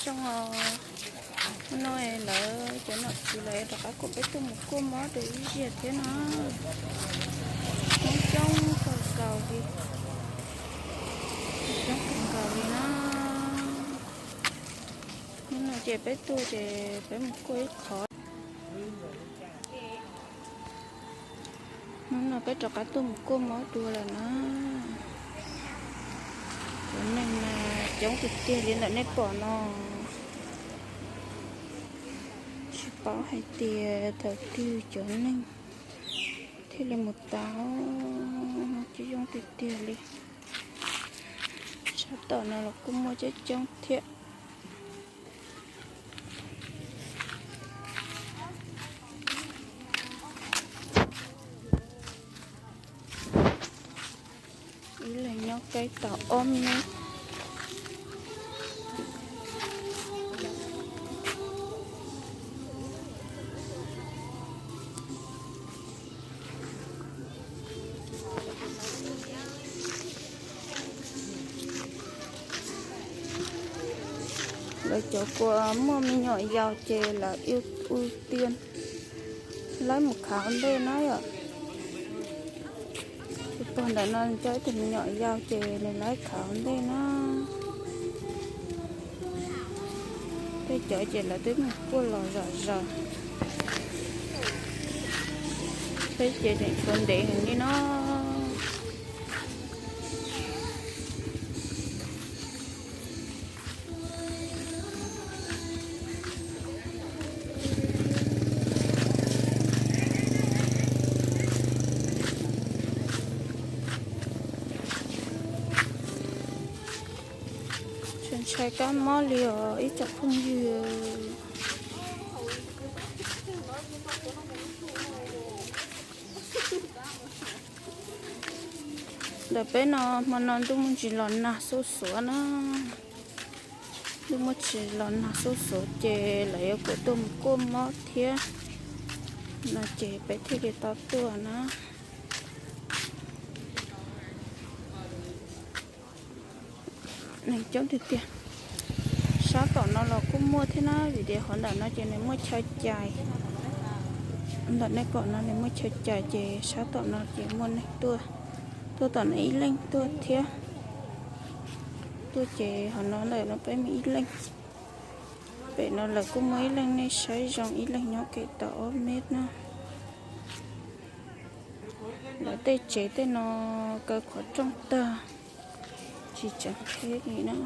Coob os. Hnub no lawv cov nom tswv lawv rov qab kuam peb tuaj mus kuaj mob rau ib zaug thiab no. Coob coob kawg nkaus li, coob kawg nkaus li na. Hnub no ces peb tuaj ces peb mus kuaj ib qho. Hnub no peb rov qab tuaj mus kuaj mob dua lawm na. Cov neeg mas coob tiag tiag li ntawm nej pom no. Tsis paub hais tias thaum twg cov neeg thiaj li mus tau, coob coob tiag tiag li. Sab tom no los kuj muaj coob coob thiab. Ib leeg nyob kaib tau ob mev. Lawv cov uas muaj me nyuam yaus ces lawv ua tiag lawv mus khav ua ntej na yom. Tus pog ntawm no nws coj ib tug me nyuam yaus ces nws lawv khav ua ntej na. Tej cov ces lawv twb mus kuaj los zom zaws. Peb ces tseem tshuav ntev heev li no. Ntshai kab mob li os ib tsoom phooj ywg. Ntawm peb no hmo no ntuj muaj ntsis los nag xuj xuav na. Ntuj muaj ntsis los nag xuj xuav ces lawv yuav kuam tuaj mus kuaj mob thiab no ces peb thiaj li tau tuaj na. Neeg coob tiag tiag. Sab tom no los kuj muaj thiab na, vim tias qhov ntawm no ces nws muaj chaw cais. Ntawm nej pom no nws muaj chaw cais ces sab tom no ces muaj neeg tuaj, tuaj tom no ib leeg tuaj thiab. Tuaj ces qhov no lawm no peb muaj ib leeg. Pem no lawv kuj muaj ib leeg, nej saib zoo ib leeg nyob kev tau ob mev na. Lawv tej tsev tej no kaw qhov rooj tag, tsis tseem qhib li na.